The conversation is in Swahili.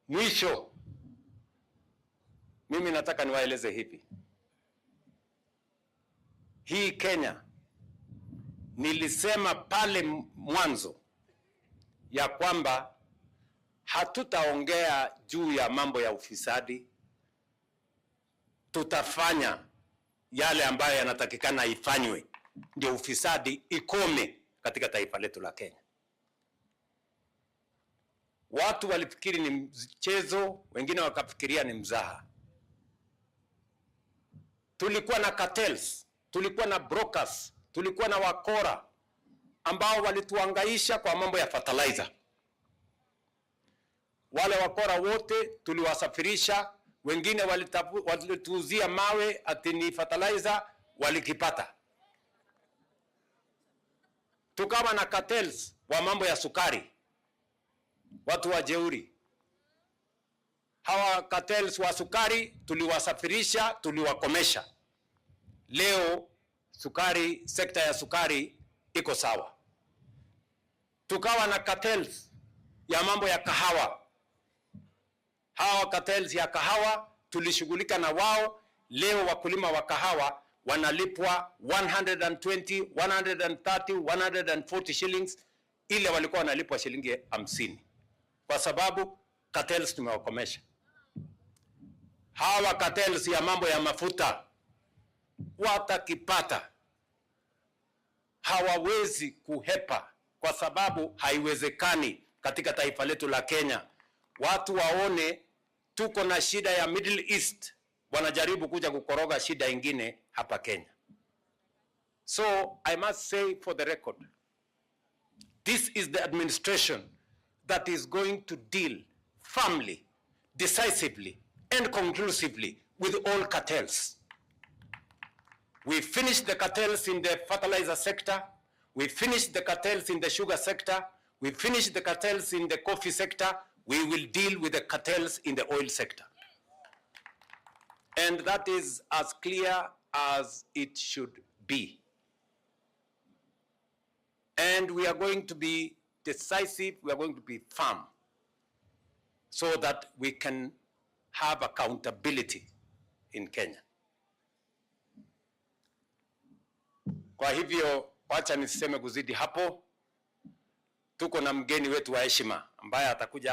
Mwisho, mimi nataka niwaeleze hivi, hii Kenya, nilisema pale mwanzo ya kwamba hatutaongea juu ya mambo ya ufisadi, tutafanya yale ambayo yanatakikana ifanywe ndio ufisadi ikome katika taifa letu la Kenya. Watu walifikiri ni mchezo, wengine wakafikiria ni mzaha. Tulikuwa na cartels, tulikuwa na brokers, tulikuwa na wakora ambao walituangaisha kwa mambo ya fertilizer. Wale wakora wote tuliwasafirisha, wengine walituuzia mawe ati ni fertilizer, walikipata. Tukawa na cartels wa mambo ya sukari, watu wa jeuri. Hawa cartels wa sukari tuliwasafirisha, tuliwakomesha. Leo sukari, sekta ya sukari iko sawa. Tukawa na cartels ya mambo ya kahawa. Hawa cartels ya kahawa tulishughulika na wao. Leo wakulima wa kahawa wanalipwa 120, 130, 140 shillings, ile walikuwa wanalipwa shilingi 50, kwa sababu cartels tumewakomesha. Hawa cartels ya mambo ya mafuta watakipata, hawawezi kuhepa, kwa sababu haiwezekani katika taifa letu la Kenya watu waone tuko na shida ya Middle East, wanajaribu kuja kukoroga shida ingine hapa Kenya. So I must say for the record, this is the administration that is going to deal firmly, decisively, and conclusively with all cartels. We finished the cartels in the fertilizer sector. We finished the cartels in the sugar sector. We finished the cartels in the coffee sector. We will deal with the cartels in the oil sector. And that is as clear as it should be. And we are going to be decisive, we are going to be firm, so that we can have accountability in Kenya. Kwa hivyo wacha nisiseme kuzidi hapo. Tuko na mgeni wetu wa heshima ambaye atakuja